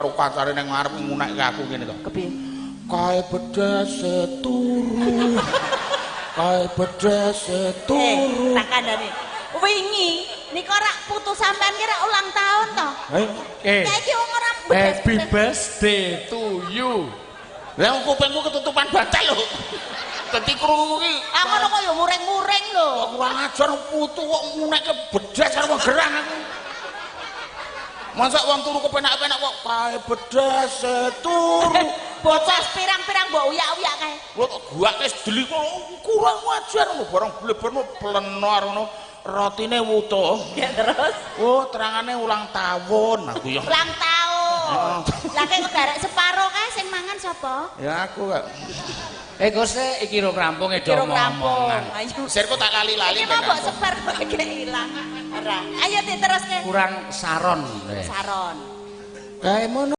Karo kancane ning ngarep ngunekke aku ngene to. Kepiye? Kae bedese turu. Kae bedese turu. Eh, tak kandhani. Wingi nika rak putu sampean ki rak ulang tahun to. Eh. Saiki wong ora Happy birthday to you. Lah kupingku ketutupan bantal lho. Dadi krungu ki. Ah ngono kok ya muring-muring lho. Kurang ajar putu kok ngunekke bedes karo wong gerang aku. Masa wong turu kepenak-penak kok kae bedes turu. Bocah pirang-pirang mbok uyak-uyak kae. Lho kok guake sedeli kok kurang ajar ngono barang blebermu plenor ngono. Rotine wutuh. Ya terus. Oh, terangane ulang tahun aku ya. Ulang tahun. Lah kok garek separo kae sing mangan sapa? Ya aku kok. Eh Gusti iki rung rampung e do Rung rampung. omongan. Ayo. Sirku tak lali-lali. Iki mau mbok sebar kok ilang. Ora. Ayo diteruske. Kurang saron. Saron. Kae mono.